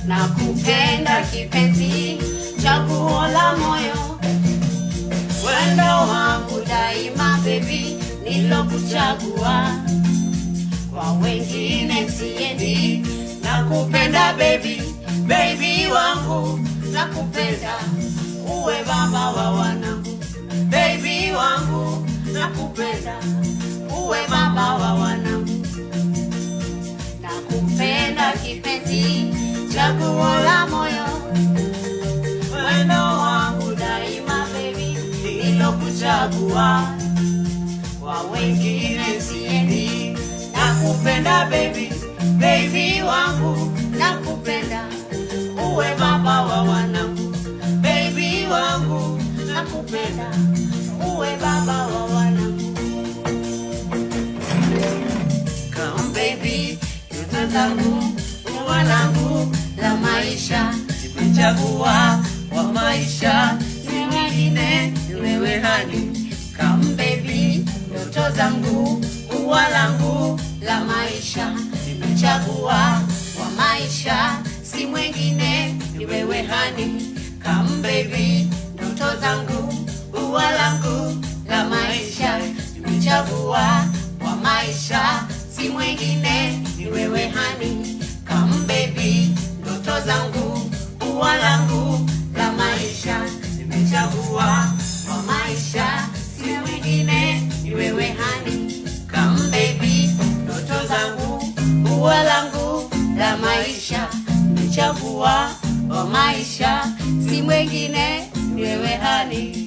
Nakupenda kipenzi, chaguo la moyo, wendo wangu daima baby, nilokuchagua, kwa wengine siendi. Nakupenda baby, baby wangu, nakupenda, uwe baba wa wanangu, baby wangu, nakupenda, uwe baba wa wanangu. Nakupenda kipenzi, chaguo la moyo, wendo wangu daima baby, nilokuchagua, kwa wengine siendi. Nakupenda baby, baby wangu, nakupenda, uwe baba wa wanangu, baby wangu, nakupenda, uwe baba wa wanangu. Come baby, ndoto zangu, ua langu la maisha, nimechagua wa maisha, si mwingine ni wewe honey. Come baby, ndoto zangu, ua langu la maisha, nimechagua wa maisha, si mwingine ni wewe honey. Come baby, ndoto zangu, ua langu la maisha, nimechagua wa maisha, si mwingine ni wewe honey. Come baby, ndoto zangu, ua langu la maisha, nimechagua wa maisha, si mwingine ni wewe honey. Come baby, ndoto zangu, ua langu la maisha, nimechagua wa maisha, si mwingine ni wewe honey.